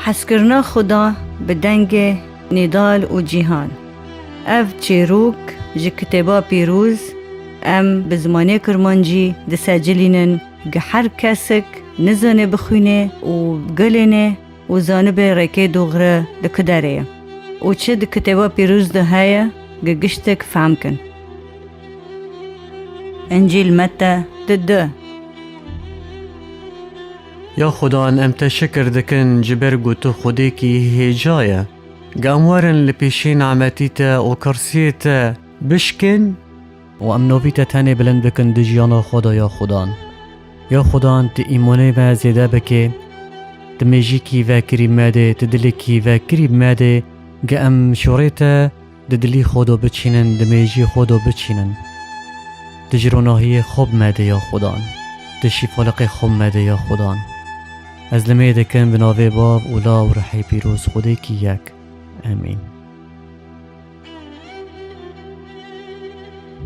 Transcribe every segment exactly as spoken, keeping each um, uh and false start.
Hezkirina Xuda bi dengê nêdal û cîhan. Ev çîrok ji Kitêba Pîroz em bi zimanê Kirmancî disecilînin, gi her kesik nizane bixwîne û gelêne û zanibe rêkê doxre di kiderê ye û çi di Kitêba Pîroz de heye, gi giştek fehm kin. Încîl Mete di du. Ya Xudan, em te şikir dikin ji ber ku tu Xwedêkî hêja ye. Ge em werin li pêşî nimetî te û kirsiyê te bişkin û em navî te tenê bilind bikin di jiyana xwe de ya Xudan. Ya Xudan, tu îmanê me zêde bike, tu mêjîkî vekirî me de, tu dilekî vekirî me de, ge em şorê te di dilî xwe de biçînin, di mêjî xwe de biçînin. Tu ji ronahiyê xwe bi me de ya Xudan. Tu şîfaliqê xwe bi me de ya Xudan. Ez limê dikim bi navê Bav û La û Rihê Pîroz Xwedêkî yek. Emîn.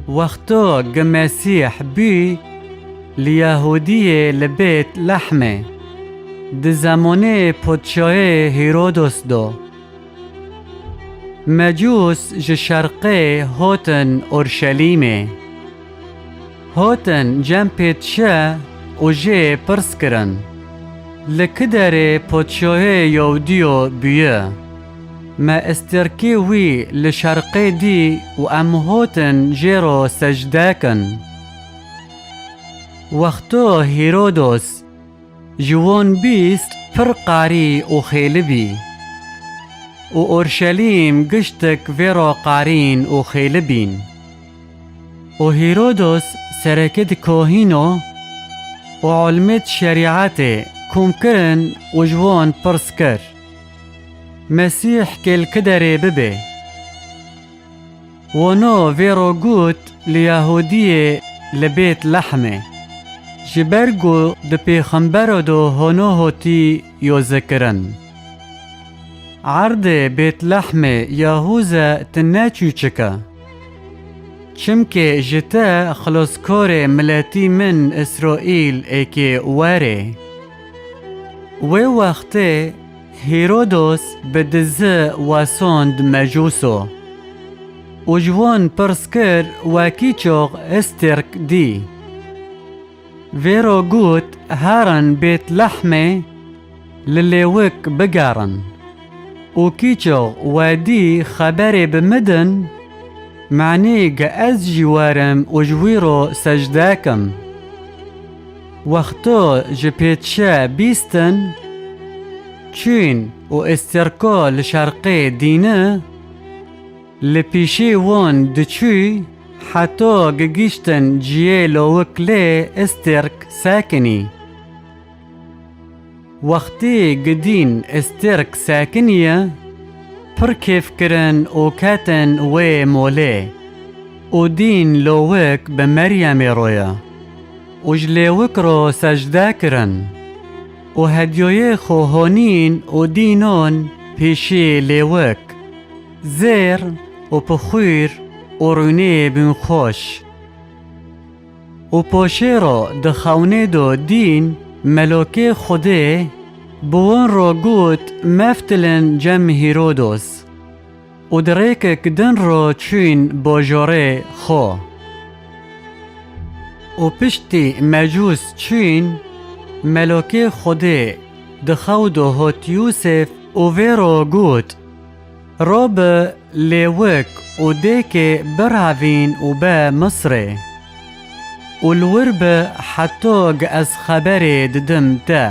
Wexto gi Mesîh bû li Yahûdiyê li Bêt Lehmê, di zemanê podşahê Hîrodos do. Mecûs ji şerqê hotin Orşelîmê. Hotin cem pêdşe û jê pirs kirin, li kiderê podşohê Yewdiyo bûye. Me estêrkê wî li şerqê dî û em hotin jê ro secde kin. Wexto Hîrodos ji wan bîst pir qarî û xêli bî. Û Orşelîm giştik vê ro qarîn û xêli bîn. Û Hîrodos serekê di kohîno û almêt şerîetê kom kirin û ji wan pirs kir, Mesîh kê li kiderê bibe? Wano vê ro got li Yahûdiyê li Bêt Lehmê, ji ber ku di pêxembero do hono hotî yo zikirin. Erdê Bêt Lehmê Yahûze ti ne çûçik e. Çimkê ji te xiloskorê miletî min Îsraîl êkê werê. Wê wextê Hîrodos bi dizi wesand mecûso û ji wan pirs kir, we kî çox Estêrk dî. Vê ro got, herin Bêt Lehmê li lêwik bigerin û kî çox we dî xeberê bi min din, menî ge ez jî werim û ji wî ro secde kim. Wexto ji pêdşe bîstin, çûn û Estêrko li şerqê dîni, li pîşê wan diçû, heto gigîştin ciyê lawik lê Estêrk sekinî. Wextî gidîn Estêrk sekiniye, pir kêf kirin û ketin wê molê û dîn lawik bi Meryemê roya û ji lêwik ro secde kirin û hedyoyê xwe honîn û dînon pêşî lêwik, zêr û pixwîr û rûnê binxweş. Û poşê ro di xewnê do dîn melokê Xwedê bi wan ro got, meftilin cem Hîrodos. Û di rêkek din ro çûn bojorê xwe. Û piştî mecûs çûn, melokê Xwedê di xew do hot Yûsif û vê ro got, ro bi lêwik û dêkê birevîn û be Misrê û li wir bi heto ge ez xeberê didim te.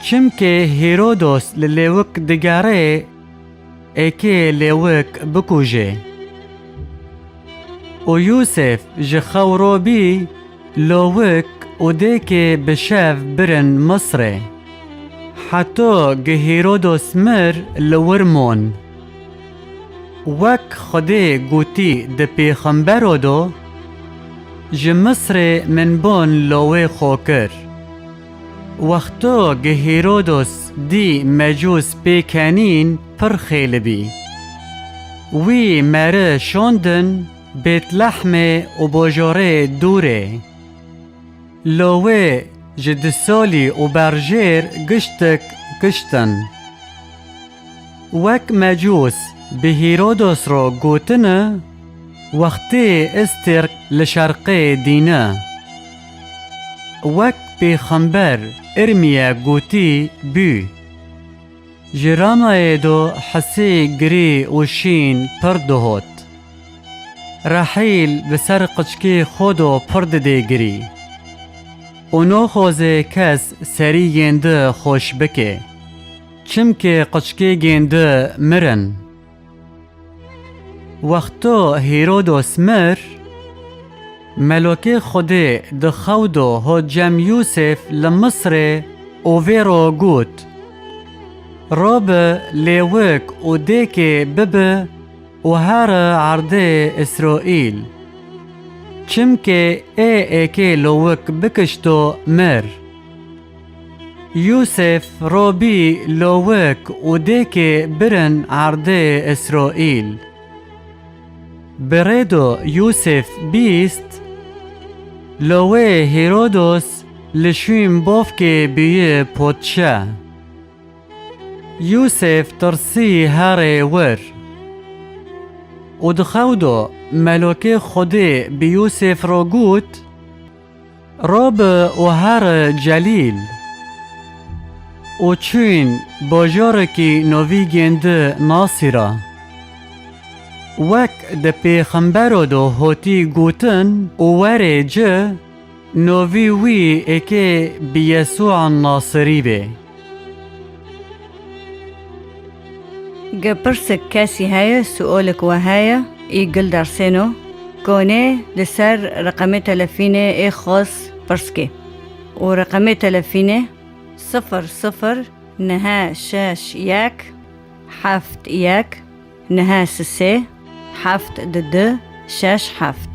Çimkê Hîrodos li lêwik digerê, êkê lêwik bikujê. Û Yûsif ji xew ro bî, lawik û dêkê bi şev birin Misrê. Heto ge Hîrodos mir li wir mon. Wek Xwedê gotî di pêxembero do, ji Misrê min bon lawê xwe kir. Wexto ge Hîrodos dî mecûs pê kenîn pir xêli bî. Wî meri şandin Bêtlehmê û bojorê dûrê. Lawê ji du salî û berjêr giştik kiştin. Wek mecûs bi Hîrodos re gotine, wextê Îstîrk li şerqê dîne. Wek pêxember Îrmiye gotî bû. Ji Ramayê do hisê girî û şîn pir dihot. Rehîl bi ser qiçkê xwe do pir didê girî. Û noxoze kes serî yên di xweş bike. Çimkê qiçkê yên di mirin. Wexto Hîrodos mir, Melokê Xwedê di xew do hot cem Yûsef li Misrê û vê ro got, Robi lêwik û dêkê bibi û here erdê Îsraîl. Çimkê ê êkê lowik bikişto mir. Yûsef robî lowik û dêkê birin erdê Îsraîl. Bi rê do Yûsef bîst, lowê Hîrodos li şûn bovkê bûye podşe. Yûsef tirsî herê wir. Û di xew do Melokê Xwedê bi Yûsef re got, Robi û here Celîl. Û çûn bajarekî novî gêndi Nasîra. Wek di pêxembero do hotî gotin û werê ci, novî wî êkê bi Yesûa Nasirî bê. Ge pirsek kesî heye, sualek we heye, î gil dersêno, konê li ser reqemê telefînê ê xos pirs ke. Û reqemê telefînê sifir sifir nehe şeş yek heft yek nehe sisê heft du du şeş heft.